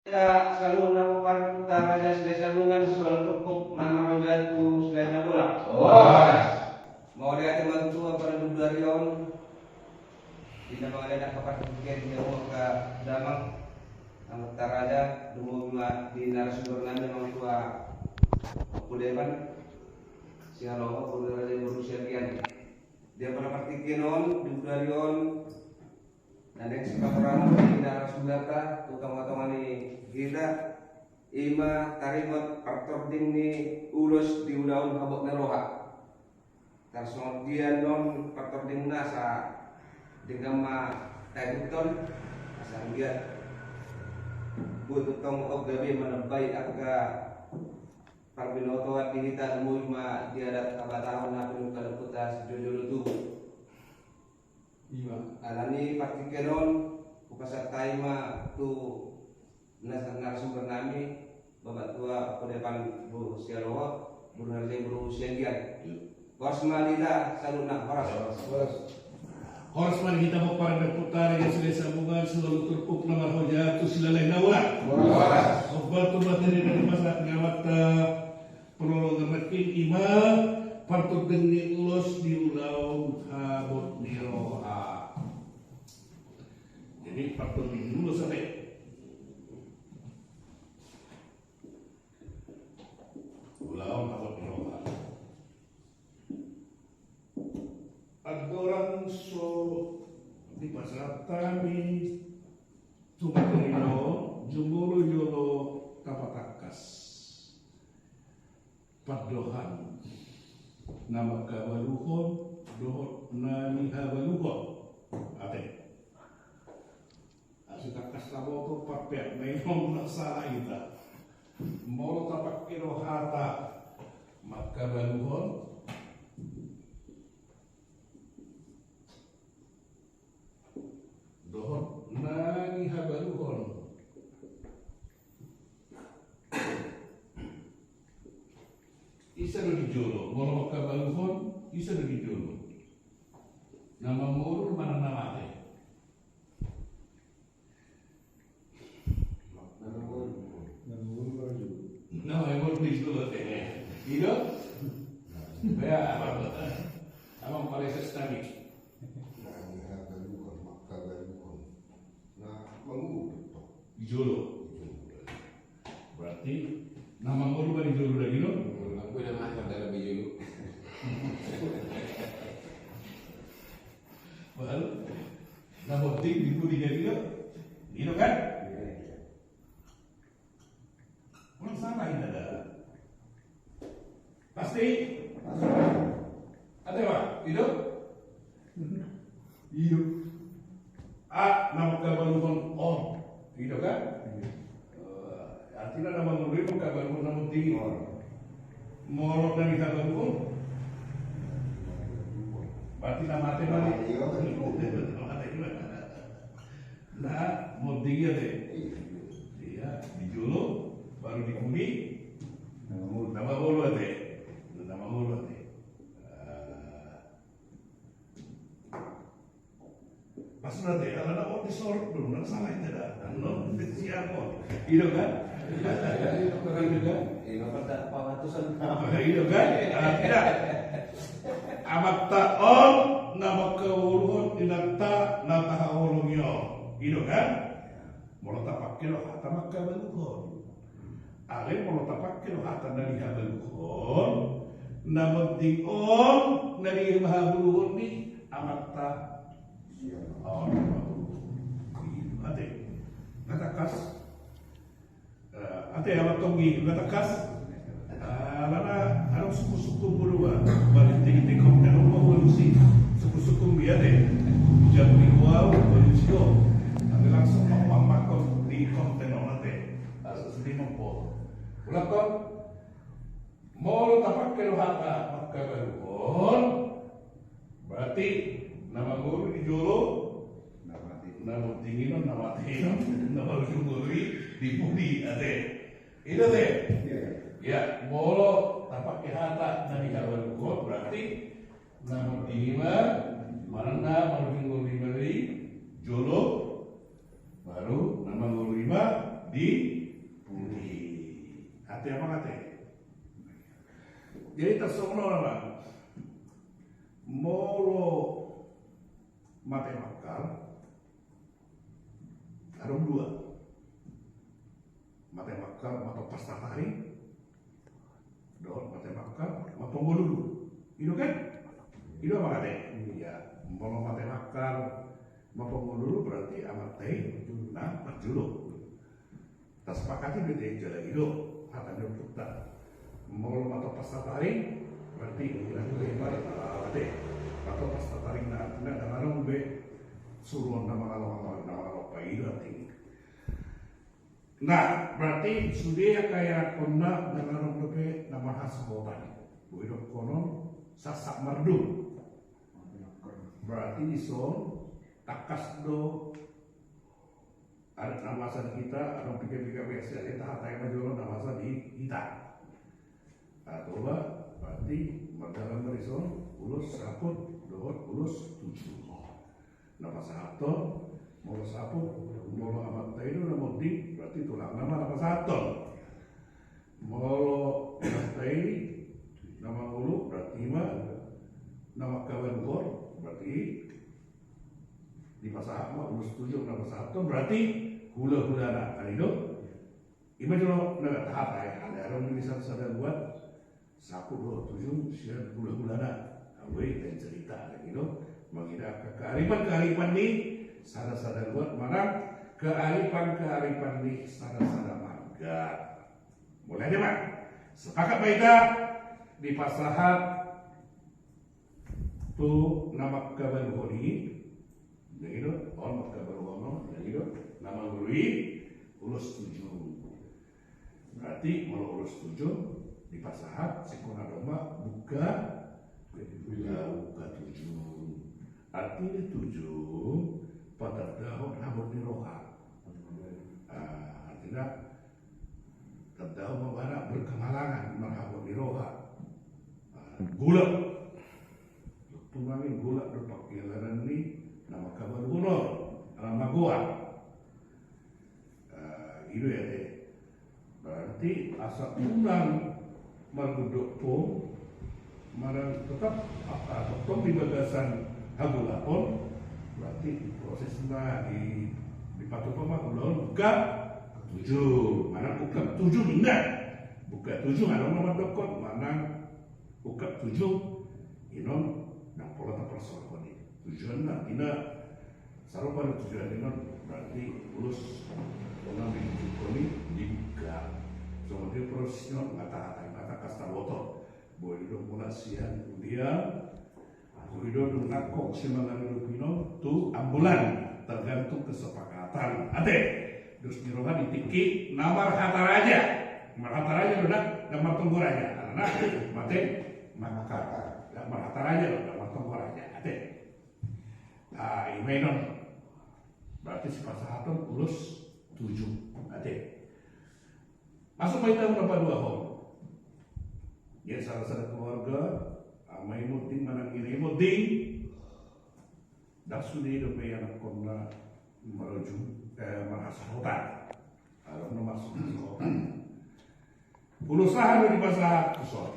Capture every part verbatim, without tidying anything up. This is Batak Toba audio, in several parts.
Saluhutna Parhutara Raja Silahisabungan, sual turpuk na marhojat tu Silalahi Nabolak. Horas. Mauliate ma tutu, pala di bulan on di na mangalean angka partingkian, di angka damang, angka raja, dumobi ma di narasumber nami, amang tua Ompu Devan Sihaloho, boru ni raja i boru Siagian. Di angka partingkian on di bulan on, na naeng sipatupaonta di narasumberta tu tongatonga ni hita, i ma taringot partording ni ulos di ulaon habot ni roha. Tarsongon dia annon partordingna, asa denggan ma taebuthon, asa anggiat boi tongtong on gabe manombai angka parbinotoan di hita, dumobi ma di adat habatahon na pinungka-ungka sijolojolo tubu. Ima. Alani partingkian on, hupasahat hami ma tu na-, narasumber nami, Bapak Tua Ompu Devan boru Sihaloho, boru ni raja i boru Siagian. Horas ma di hita saluhutna, horas. Horas, horas. Horas ma di hita, Parhutara Raja Silahisabungan, sual turpuk na marhojat tu Silalahi Nabolak. Horas. Hombar tu materi na dipasahat ni amanta parloloan nangkin, i ma partording ni ulos di ulaon habot ni roha. Jadi partording ni ulos ate. Ulaon habot ni roha. Andorang so dipasahat hami tu materi on, jumolo jolo tapatangkas pandohan na mangkabaluhon dohot na nihabaluhon. Ate. Asa tangkas taboto parpeak na i, ndang sala hita. Molo tapake do hata mangkabaluhon dohot na nihabaluhon, ise do di jolo? Molo mangkabaluhon, ise do di jolo? Na mangolu manang na mate? Na mangolu di jolo. Na mangolu di jolo ate. I do? Bea, apa, apa, amang paleses nami. Na mangolu di jolo. Berarti na mangolu ma di jolo lagi do? Aku udah makan dalam di jolo. Baru na munding di pudi, jadi do? I do kan? Ndang sala hita da. Pasti? Ate, Pak, i do? I do. A, na mangkabaluhon on. I do kan? Eh, artina na mangolu i mangkabaluhon na munding i. Molo na nihabaluhon, berarti na mate ma i. Na munding i ate. Iya, di jolo, baru di pudi. Na mangolu ate. Na mangolu ate. Ah. Pas nanti, ala na on disorot dulu, ndang sala hita da. Annon, siap on. I do kan? I do kan? I do kan? Ah, tidak. Amanta on na mangkabaluhon inanta na tahaholongi on. I do kan? Molo tapake do hata mangkabaluhon. Alai molo tapake do hata na nihabaluhon, na munding on na nihabaluhon ni amanta on. Ate. Nga tangkas. Eh, ate, amanta on i, nga tangkas. Eh, alana adong sungkunsungkun molo ba, ba di tinggi-tinggi konten on, molo si sungkunsungkun i ate. Jam lima, molo si do. Alai langsung mamangkon di konten on ate. Asa sude mamboto. Ulangkon. Molo tapake do hata mangkabaluhon, berarti na mangolu di jolo, na munding i non, na mate i non, na marujung ngolu i di pudi ate. I do ate? Iya. Molo tapake hata na nihabaluhon, berarti na munding i ma, manang na marujung ngolu i ma di jolo, baru na mangolu i ma di Jadi tarsongon on ma, molo mate mangkal, adong dua. Mate mangkal matompa sataring, dohot mate mangkal maponggo lulu. I do kan? I do mate. Iya, molo mate mangkal maponggo lulu berarti amanta i na parjolo. Tasepakati berarti jala i do hata ni ompunta. Molo matompa sataring berarti i na berarti matompa sataring na artina na adong be suruon na mangalompa, na mangalompa, i do artina. Nah, berarti sude angka ianakkonna na adong dope na marhasohotan. Boi dohonon sasak mardung. Berarti dison tangkas do adat na masa di hita, adong piga-piga versi, adat hata i ma jolo na masa di hita. Atau ba, berarti mardalan ma dison ulos saput dohot ulos tujuh. Na pasahathon, molo saput, molo amanta i do na monding, berarti tulangna ma na pasahathon. Molo amanta i na mangolu, berarti ma na mangkabaluhon, berarti dipasahat ma ulos tujuh na pasahathon, berarti hula-hulana, kan i do? I ma jolo na tahata i, alai adong do di sada-sada ruat saput dohot tujuh sian hula-hulana. Boi taincerita, kan i do? Mangida angka kearifan-kearifan ni sada-sada ruat manang kearifan-kearifan ni sada-sada marga. Mulai deh, Pak. Sepakat ma hita dipasahat tu na mangkabaluhon i, na i do, on mangkabaluhon on, na i do, na mangolu i ulos tujuh. Berarti molo ulos tujuh dipasahat, singkop na adong ma buka, buka, buka tujuh. Artina tujuh patandahon habot ni roha. Ah, artina tandahon ma bana berkemalangan, marhabot ni roha. Ah, golap. Tumangin golap do pangkilalaan ni na mangkabaluhon on, ala magoar. Ah, i do i ate. Berarti asa unang margondok pom, manang tetap, ah, tongtong di bagasan hagolapon, berarti diproses ma di, dipatupa ma ulaon buka tujuh, manang buka tujuh ninna. Buka tujuh adong na mandokkon manang buka tujuh, i non ndang pola taparsoalhon i. Tujuanna, artina sarupa do tujuan i non, berarti ulos unang ditujukkon i dibuka. Songon dia proses i non, nga tahatai, nga tangkas taboto. Boi do mulak sian dia, boi do dung nangkok simangalupi non tu ambulan, tergantung kesepakatan. Ate, dos ni roha di tingki na marhata raja. Marhata raja do na, na martonggo raja. Karena mate mangkal. Na marhata raja do, na martonggo raja. Ate. Ah, i ma i non. Berarti sipasahaton ulos tujuh. Ate. Masuk ma hita na paduahon. Ia salah sada keluarga, ama i monding manang ina i monding. Ndang sude dope ianakkonna marujung, eh, marhasohotan. Adong na marhasohotan. Ulos aha do dipasahat tu son?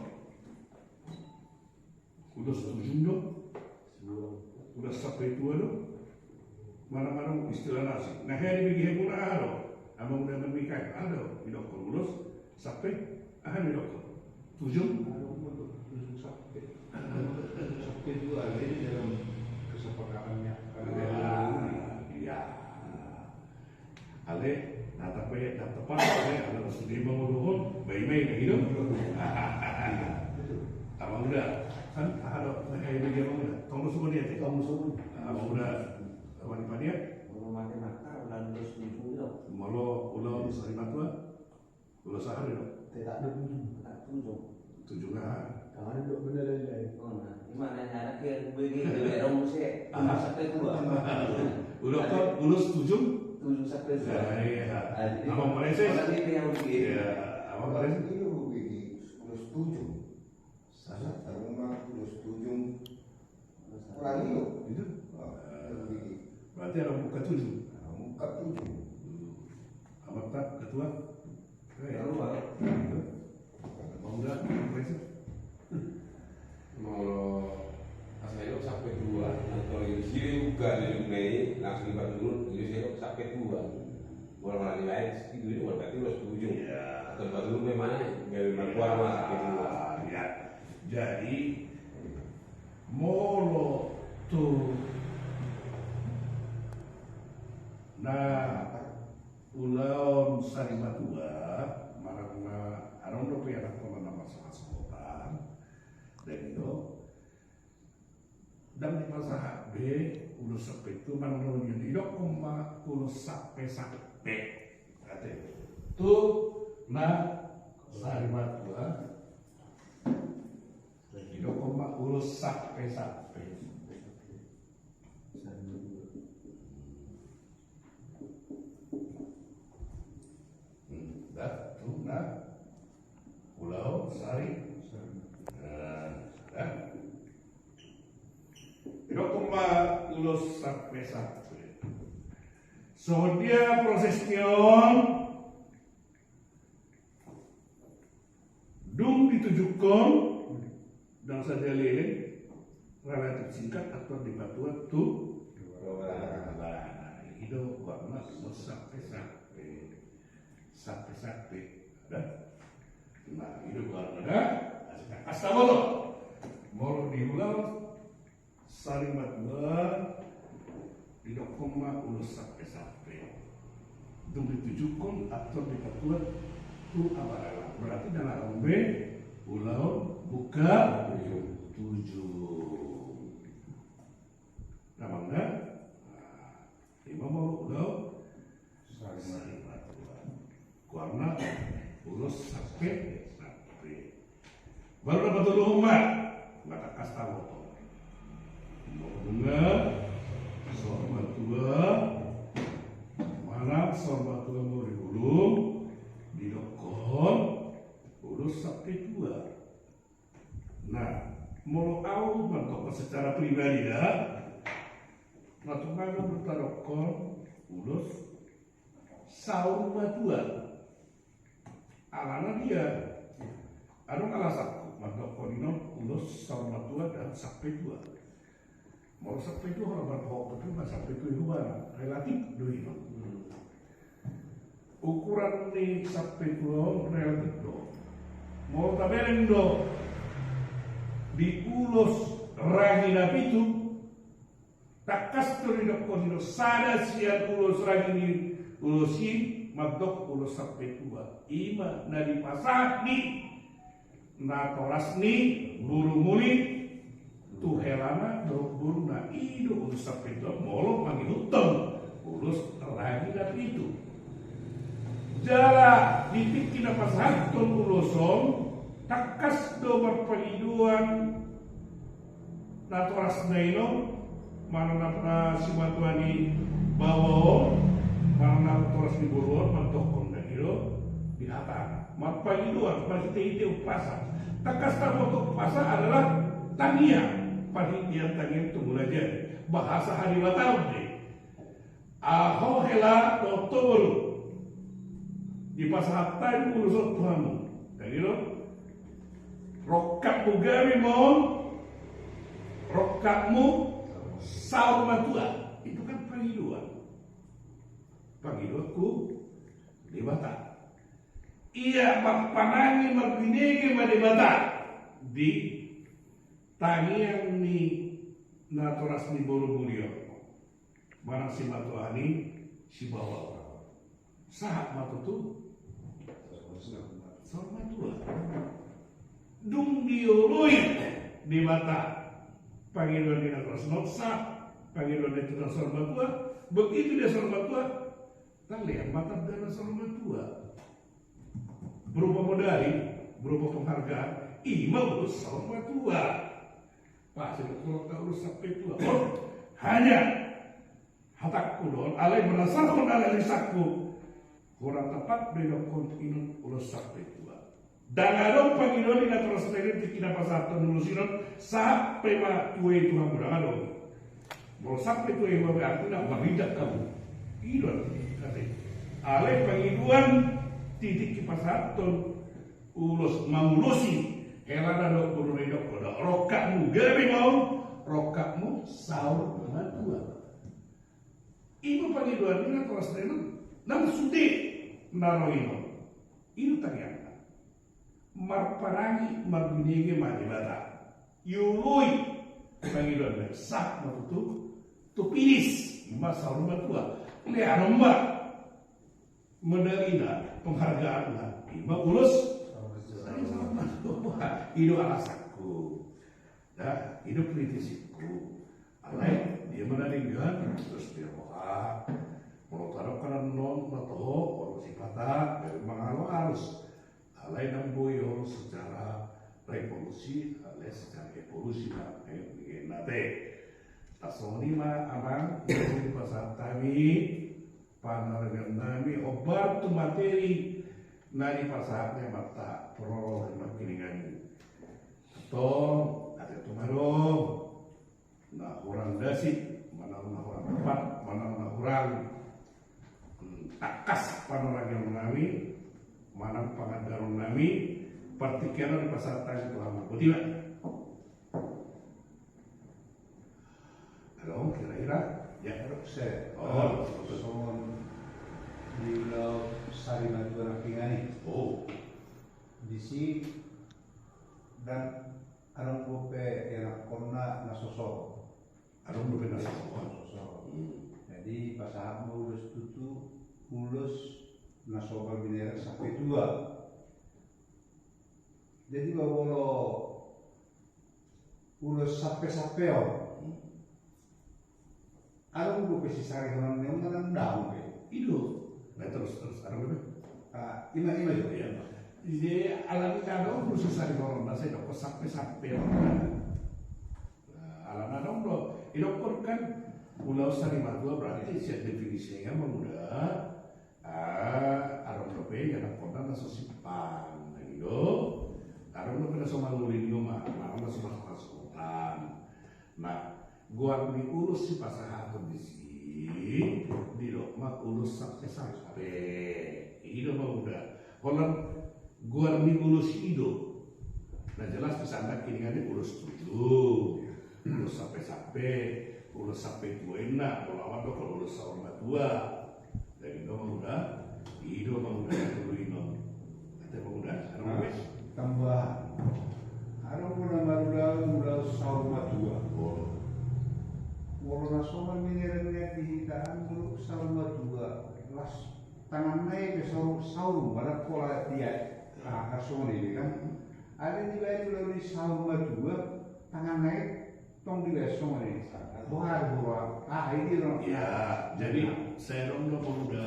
Ulos tujung do? Ulos sampe tua do? Manang adong istilah na asing. Na hea dibege hemuna aha do? Amang uda, amang mikael, aha do? Didokkon ulos sampe, aha didokkon? Tujung? Tujung sampe. Tujung sampe tua, jadi dalam kesepakatannya. Iya, iya. Ale, na tepat, na tepat, ale, ale, sude mangolu on, baimai na hidup. Amang uda, kan, aha do, na hea dibege amang uda? Tong do songon dia, tong do songon. Amang uda, amang uda, amang uda. Molo mate mangkal, ulaon dos tujuh do. Molo ulaon sari matua, ulos aha do? Tetak do tujung. Tetak tujung. Tujung aha? Tangan do bener lain-lain. Oh, na. Ima na nyana ke bege, bege dong muse. Aha. Sampe tua. Ulos, ulos tujung? Tujung sampe tua. Ya, iya. Ah, jadi amang Paleses? Kalau gitu ya, begitu. Iya, amang Paleses? Iya, begitu. Ulos tujung. Sana, tahu mah, ulos tujung. Kurang itu. Itu? Oh, eh, itu. Berarti ada buka tujuh. Nah, buka tujuh. Hmm. Amanta ketua? Eh, ya. Lalu, Pak. Itu. Gabe jumlah i langsung dipaturut, jadi saya sampai tua. Bola mana di lain, itu ini bola berarti ulos tujuh. Iya. Atau dipaturut memang gabe markuar mah sampai tua. Iya. Jadi molo tu na ulaon sari matua, marang na adong dope anakkon na marsahasohotan. Dan itu ndang dipasahat be ulos sampe tu manang na uli, didokkon ma ulos sampe-sampe. Ate. Tu na sari matua, didokkon ma ulos sampe-sampe. Hmm, dah, tu na ulaon sari. Nah, dah. Didokkon ma ulos sampe-sampe. Songon dia proses ni on? Dung ditujungkon, ndang sadia leleng, relatif singkat, atau dipatua tu. Nah, i do goarna ulos sampe-sampe. Sampe-sampe. Dah. Nah, i do goarna, dah. Nah, sekarang, asal boto. Molo di ulaon sari matua, didokkon ma ulos sampe-sampe. Dung ditujungkon, atau dipatua tu abaralang. Berarti ndang adong be ulaon buka tujung. Nah, mangga. Nah, ima molo ulaon sari matua. Goarna ulos sampe-sampe. Baru dapat tolu ma. Nga tangkas taboto. Molo nunga saur matua, manang saur matua mori bulung, didokkon ulos sampe tua. Nah, molo au mandokkon secara pribadi da, na tumanggung do tadokkon ulos saur matua. Alana dia, adong alasanku mandokkon inon ulos saur matua dan sampe tua. Molo sampe tua, orang berpokok itu mah sampe tua itu barang relatif do inon. Ukuran ni sampe tua on relatif do. Molo tabereng do di ulos rangi na pitu, tangkas do didokkon do sada sian ulos rangi ni ulos i mandok ulos sampe tua. Ima na dipasahat ni natoras ni boru muli tu helana dohot boruna, i do ulos sampe tua molo mangihuthon ulos rangi na pitu. Jala di tingki na pasahathon ulos on, tangkas do marpangidoan natorasna inon, manang na simatua ni baoa on, manang natoras ni boru on, mandokkon do i do di hatana. Marpangidoan, marhitehite umpasa. Tangkas taboto umpasa adalah tangiang, parhitean tangiang tu Mulajadi. Bahasa hadebataon do i. Aho hela dohot ho boru, dipasahat hami ulos on tu hamu. Jadi do, rongkapmu gabe ma on, rongkapmu saur matua. Itu kan pangidoan. Pangidoan tu Debata. Ia marpanangi marbinege ma Debata di tangiang ni natoras ni boru muli on. Manang simatua ni sibaoa on. Sahat ma tutu saur matua. Dung dioloi Debata pangidoan ni natorasna on, sahat pangidoan ni natorasna saur matua, begitu dia saur matua, talean ma tanda na saur matua. Berupa modali, berupa penghargaan, ima ulos saur matua. Pas itu kalau tahu ulos sampe tua. Oh, hanya hatangku do on, alai berdasarkan analisangku, kurang tepat do idokkon inon ulos sampe tua. Ndang adong pangidoan ni natorasna i di tingki na pasahathon ulos i do on, sampe ma tua i tu hamu, ndang adong. Molo sampe tua i ma berarti na marida hamu. I do artina, ate. Alai pangidoan di tingki pasahathon ulos mangulosi helana dohot boruna, didokkon do, rongkapmu gabe ma on, rongkapmu saur matua. Ima pangidoan ni natoras na i, nang sude na ro i on. I do tangiangna. Marparange marbinege ma Debata. Ioloi pangidoanna, sahat ma tutu tu finish, ima saur matua. Lea adong ma medalina, penghargaanna, ima ulos. I do alasanku. Da, i do kritisku. Alai dia ma na denggan, terus dia roha. Molo tadok kanan non na toho, olo sipata, gabe mangalo arus. Alai nang boi olo secara revolusi, alai secara evolusi na, eh, na te. Tasongon i ma amang, i do dipasahat hami, panorangion nami, hombar tu materi na dipasahat ni amanta, prolog ni nangkiningan i. Tong, ate tong adong na hurang dasi, manang na hurang tepat, manang na hurang, hmm, tangkas panorangion nami, manang pangandaron nami, partingkian on dipasahat hami tu hamu. Boti ma. Adong kira-kira? Ya, adong se. Oh, songon di ulaon sari matua nangkiningan i. Oh. Disi dan adong dope ianakhonna na so soro. Adong dope na so soro. Na so soro. Hmm. Jadi pasahat ma ulos tutu, ulos na somal binereng sampe tua. Jadi molo ulos sampe-sampe on. Hmm. Adong dope sisarihonon ni on manang daong be? I do. Na terus, terus, adong dope? Ah, ima, ima jo. Iya. Jadi, alani adong do sisarihonon, na sai dohot sampe-sampe on. Nah, alana adong do. Idokkon kan, ulaon sari matua berarti sian definisi i ma muda. Ah, adong dope ianakhonna na so simpang, na i do. Adong dope na so mangoli ni oma, na so marhasohotan. Nah, goar ni ulos sipasahaton disi, didok ma ulos sampe-sampe. I do ma muda. Holan goar ni ulos i do. Na jelas di sandang kiningan i ulos tutu. Ulos sampe-sampe, ulos sampe tua inna, molo au mandok ulos saur matua. Jadi do ma muda, i do ma muda na tolu i non. Ate ma muda, adong be? Tambahan. Adong do na marulaon ulaon saur matua. Oh. Molo na somal binereng nian di hita an molo saur matua. Las tanganna i pe saur, saur, badan pola dia. Ah, songon i kan. Alai dibaen ulaon i saur matua, tanganna i tong dibaen songon i. Boha do boha. Ah, i do. Ya, jadi sai adong do ma muda.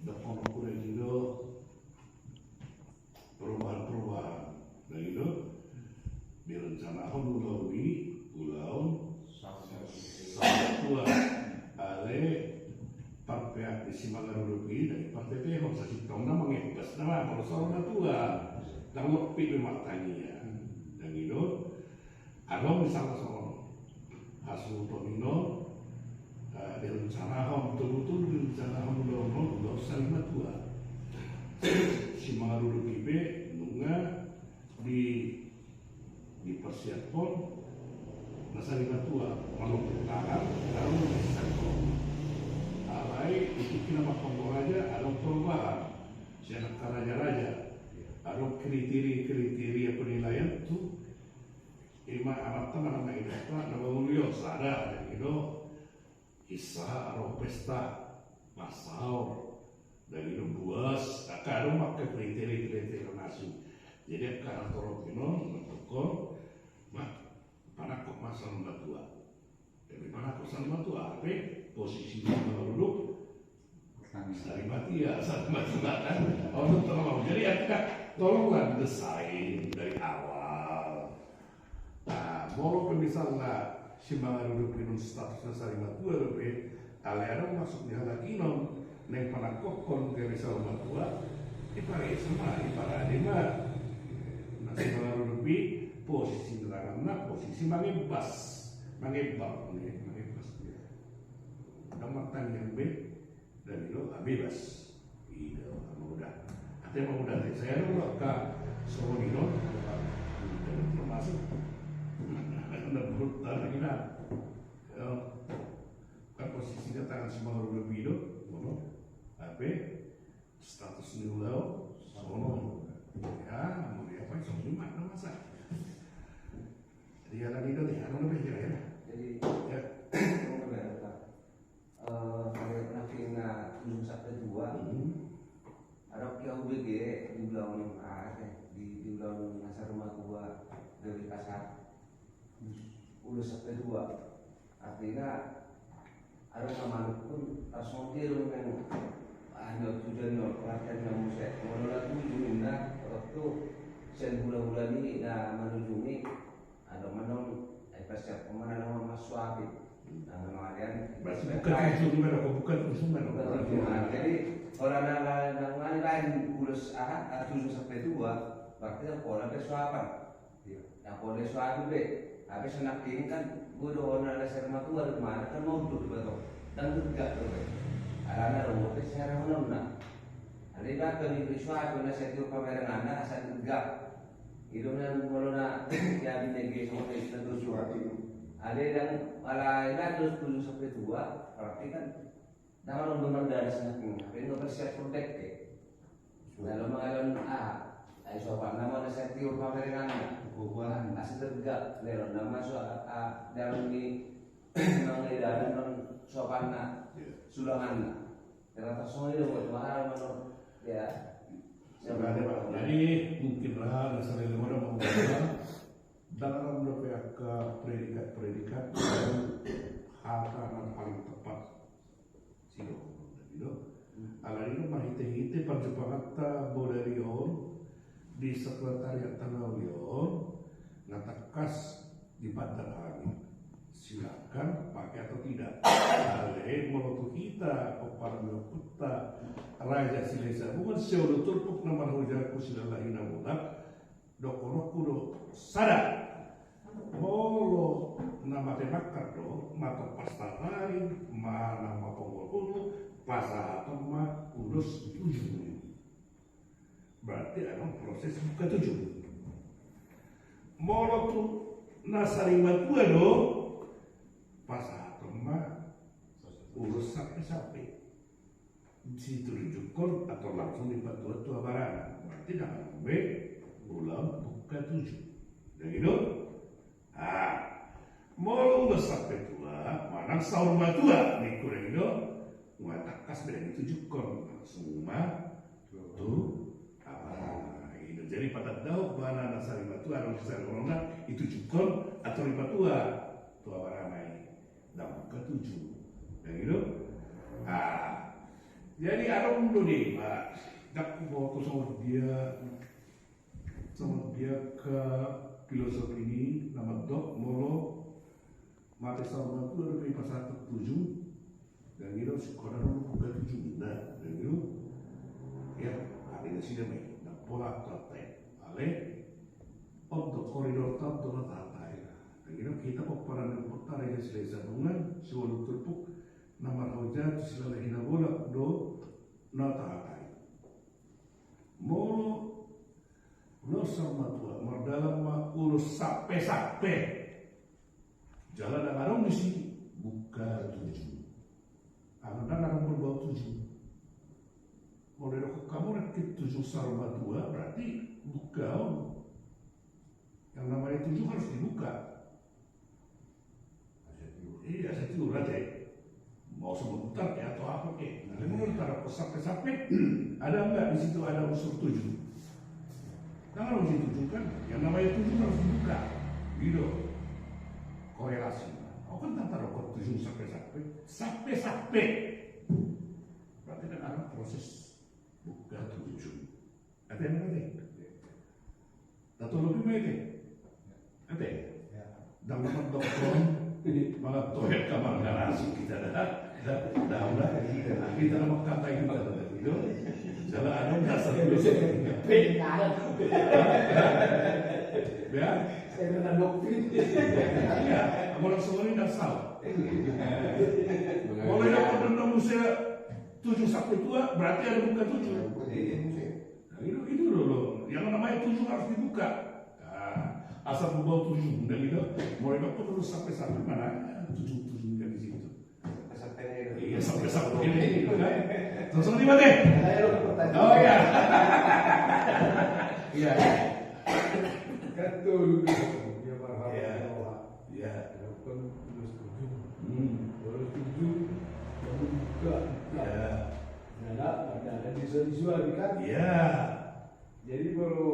Dohononku na i do. Perubahan-perubahan. Na i do. Direncanahon ulaon i, ulaon saur matua. Alai parpeak ni simangarudup i, na i partetehon, sasintongna mangebbas nama, molo saur matua. Ndang lobi be martangiang. Na i do. Adong misalna songon hasuhuton i non, eh, direncanahon, tolu-tolu direncanahon ulaon on, ulaon sari matua. Simangarudup i pe nunga di, dipersiaphon na sari matua, manopot tangan, lalu dipersiaphon. Alai di tingki na mangkompor aja adong perubahan. Sian angka raja-raja adong kriteria-kriteria penilaian tu ima amanta manang na inanta na mangoli on, sada, na i do, isa ro pesta, masaor, na i do, buas, angka adong ma angka kriteria-kriteria na asing. Jadi angka na torop i non mandokkon ma, panangkok ma saur matua. Jadi panangkok saur matua, alai posisi ni mangarudup sari matua, sari matua kan. Oh, tolong. Jadi ya kita tolonglah desain dari awal. Nah, molo pe misalna simangarudup i non statusna sari matua dope, alai adong maksud ni halak i non, naeng panangkokhon gabe saur matua, diparesa ma, diparade ma. Na simangarudup i posisi ni tanganna, posisi mangebbas. Mangebbas, mangebbas. Ndang martangiang be, na i do, ah, bebas. I do, ma muda. Ate ma muda, ate. Sai adong do angka songon i do, termasuk. Nah, nah, nah, nah, nah, nah, nah. Jadi, eh, pada nangkin na tujuh sampai dua, adong ke U B G di ulaon, ah, eh, di, di ulaon na sarimatua dari pasar. Ulos sampai dua. Artina, adong na manuk pun, pas songon dia do memang, ah, na tujuan na, pengertian na muse. Molo na tujuh ninna, waktu sian hula-hula ni na manujungi, adong manang, eh, pas siap pemana nama masuapi. Nah, memang ada yang Berarti bukan tujuh, gimana? Kok bukan tujuh, mana? Bukan tujuh. Nah, jadi, kalau na, na, na, na, lain ulos, ah, ah, tujuh sampai dua, berarti kan pola pe suapan. Iya. Na pola suapan be. Habis anak ini kan, gua do ona na sarimatua, di mana kan mau duduk di batong. Dan tegak do be. Alana rumah pe sehari hononna. Ada ibarat kan di suapan, na setiap pamerangan, na asa tegak. Ido na molo na, ya, di T G sama kayak kita tuh surat itu. Ada yang malah, ya, terus tujuh sampai dua, berarti kan, nah, kalau belum ada anak ini, apa yang nggak bersiap for that, ya? Lalu mengalon, ah, ayo sopan, nama ada saya tiur pameran, bubuhan, asli tegak, lalu nama so, ah, dalam di, memang di dalam, non sopan, nah, sulangan, nah. Jadi mungkin lah, na saleleng on, mauliate, ndang adong dope angka predikat-predikat, hata na paling tepat. Sidok, gitu. Alani do marhite-hite parjumpanganta bodari on, di sekretariat Tanauli on, na tangkas di Bantar Angin. Silakan pakai atau tidak. Ale molo tu hita, pomparan ni ompunta Raja Silahisabungan, sialuhon turpuk na marhujahon tu Silalahi Nabolak, dohononku do sada. Molo na mate mangkar do, matompas tanai, manang maponggol ulu, pasahaton ma ulos tujuh. Berarti adong proses buka tujuh. Molo tu na sarimatua do, pasahaton ma ulos sampe-sampe. Situjukkon atau langsung dipatuat tu abarana. Berarti ndang adong be ulaon buka tujuh. Ndang i do? Ah, molo ulos sampe tua, manang saur matua, ningku ndang i do? Nunga tangkas be ditujukkon, langsung ma tu abarana. I do, jadi patandahon bahana na sarimatua, adong sisarihononna, ditujukkon atau dipatua tu abarana i. Ndang buka tujuh. Ndang i do? Ah. Jadi adong do deba, ndang huboto songon dia, songon dia angka filosofi ni na mandok molo mate saur matua dope dipasahat tujuh. Ndang i do, singkop do buka tujuh. Nah, ndang i do? Ya, ale nasida ma i, ndang pola tu atta i. Ale, on do koridorta, on do na tahatai. Ndang i do, hita pomparan ni ompunta Raja Silahisabungan, sialuhon turpuk na marhujahon tu Silalahi Nabolak do na tahatai. Molo ulos saur matua, mardalan ma ulos sampe-sampe. Jala ndang adong disi buka tujuh. Alana ndang adong berbau tujuh. Molo didok hamu nangkin tujuh saur matua, berarti buka on. Yang namanya tujuh harus dibuka. Iya, asa tiur, ate. Mau sebentar ke atau apa ke? Nah, dia mau taruh ke sampe-sampe. Ada nggak di situ ada unsur tujuh? Kalau di situ tujuh kan, yang namanya tujuh harus dibuka. Gitu. Korelasi. Oh, kan tak taruh ke tujuh sampe-sampe. Sampe-sampe. Berarti kan ada proses buka tujuh. Ate, ate. Tatolopi ma ate. Ate. Ndang mandok on, mangan toya kamar garasi hita da. Da, da, da. Hita na mangkatai hita da. Itu. Jala adong dasar itu. Ya. Saya pernah doktrin. Iya, molo songon i ndang salah. Molo yang pernah muse tujuh sampe tua, berarti ada buka tujuh. Iya, muse. Nah, itu, itu loh, loh. Yang namanya tujuh harus dibuka. Nah, asal berbau tujuh, udah gitu. Mulai waktu terus sampai sampai mana? Tujuh, tujuh kan di situ. Sampai-sampai itu. Iya, sampai-sampai ini, gitu kan? Terus nanti mati. Saya lupa tadi. Oh, iya. Iya. Kan tuh, dia marhaban. Iya. Suami kan? Iya. Jadi molo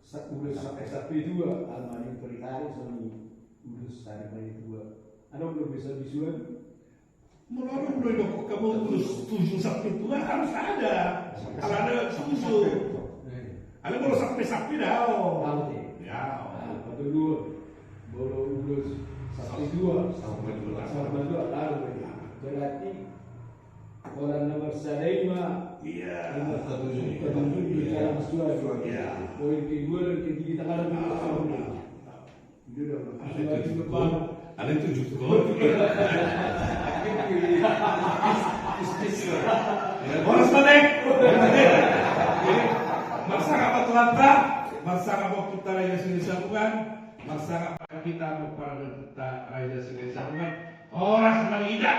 sa-, ulos sa-, S P dua, almarhum Ferry Tari, songon i ulos almarhum dua. Adong do bisa bisuan? Molo adong do didok hamu ulos tujuh sampai dua harus ada. Kalau ada tujuh. Ada molo sampai-sampai dah. Oh. Ya. Nah, patoluhon. Molo ulos sampai dua. Sampai dua. Sampai dua, lalu berarti Holan na marsada i ma. Iya. Holan na marsada i ma. Iya. Poin kedua dan ketiga tangan. Alai tujuh gol. Horas ma, Nek. Marsangap ma tu Tuhanta, marsangap ma tu Raja Sinuhun Sabungan, marsangap ma tu hita, Raja Sinuhun Sabungan. Horas ma di hita.